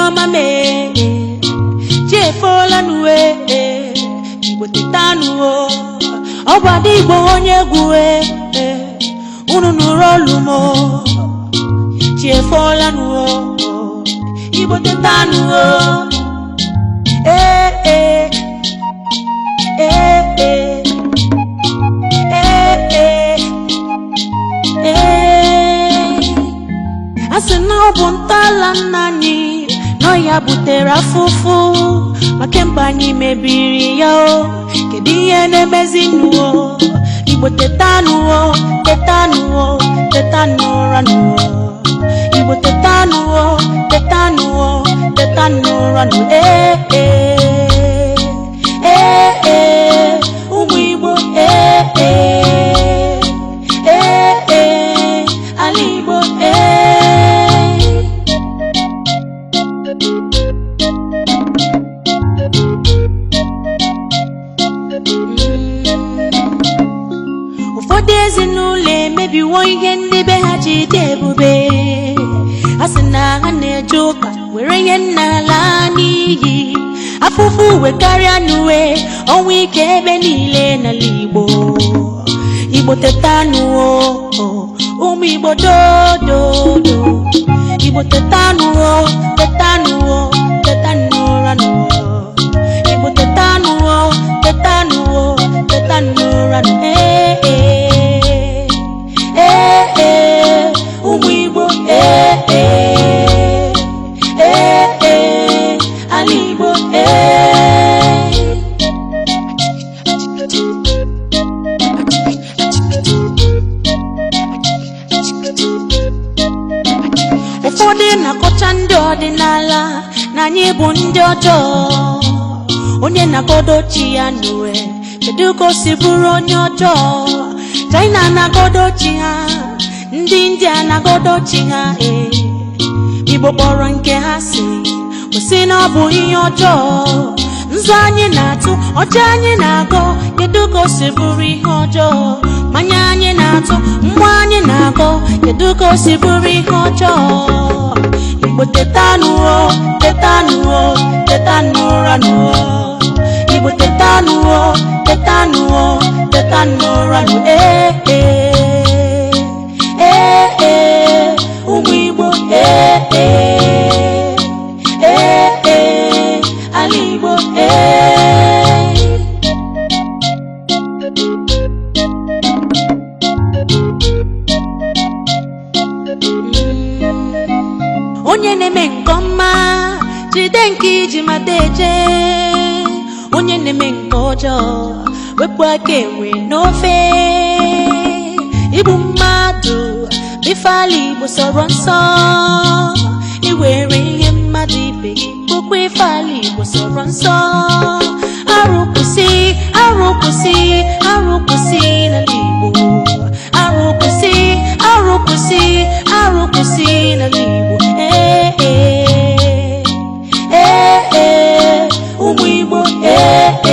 Ọma mee, chi efola n'uwe. Igbo, tetanụ o! Ọ bụ Ada Igbo onye egwu. Unu nụrụ olu m o. Chi efola n'uwe. Igbo, tetanụ o! Ee, ee, ee, ee, ee, ee, ee. A sị na ọ bụ ntọala nna anyị nọ ya butere afụfụ, ma kemgbe anyị mebiri ya o, kedu ihe na-emezi nnuo? Igbo, tetanụo, tetanụo, tetanụ ụra nụo. Igbo, tetanụo, tetanụo, tetanụ ụra nụ. Ee, ee, ee, ee, ụmụ Igbo, ee, ee, ee, ee, ala Igbo, ee. Ụfọdụ ezinụlọ emebiwo ihe ndị be ha ji dị ebube. A sị na ha na-eje ụka were ihe nna laa n'iyi. Afụfụ uwe karịa n'uwe, ọnwụ ike ebe niile n'ala Igbo. Igbo, tetanụo! Ụmụ Igbo, dododo! Igbo, tetanụo, tetanụo, tetanụ ụra nụo. Igbo, tetanụo, tetanụo, tetanụ ụra nụ. Ee, ee, ee, ee, ụmụ Igbo, ee, ee, ee, ee, ala Igbo, ee. Ụfọdụ na-akọcha ndị ọdịnala na anyị bụ ndị ọjọọ. Onye na-agodo chi ya n'uwe, kedu ka o si bụrụ onye ọjọọ? China na-agodo chi ha, ndị India na-agodo chi ha. Ee, Igbo kpọrọ nke ha si kwụsị na ọ bụ ihe ọjọọ. Nzu anyị na-atụ, ọjọọ anyị na-agọ, kedu ka o si bụrụ ihe ọjọọ? Mmanya anyị na-atụ, mgbọ anyị na-agọ, kedu ka o si bụrụ ihe ọjọọ? Igbo, tetanụo, tetanụo, tetanụ ụra nụo. Igbo, tetanụo, tetanụo, tetanụ ụra nụ. Ee, ee, ee, ee, ụmụ Igbo, ee, ee, ee, ee, ala Igbo, ee. Onye na-eme nke ọma, jide nke iji mata eje. Onye na-eme nke ọjọọ, wepụ aka enwe n'ofe. Igbu mmadụ, ife ala Igbo sọrọ nsọ. Iwere ihe mmadụ ibe gị bụkwa ife ala Igbo sọrọ nsọ. Arụ kwụsị, arụ kwụsị, arụ kwụsị n'ala Igbo. Arụ kwụsị, arụ kwụsị, arụ kwụsị n'ala Igbo. Ee, ee, ee, ee, ụmụ Igbo, ee.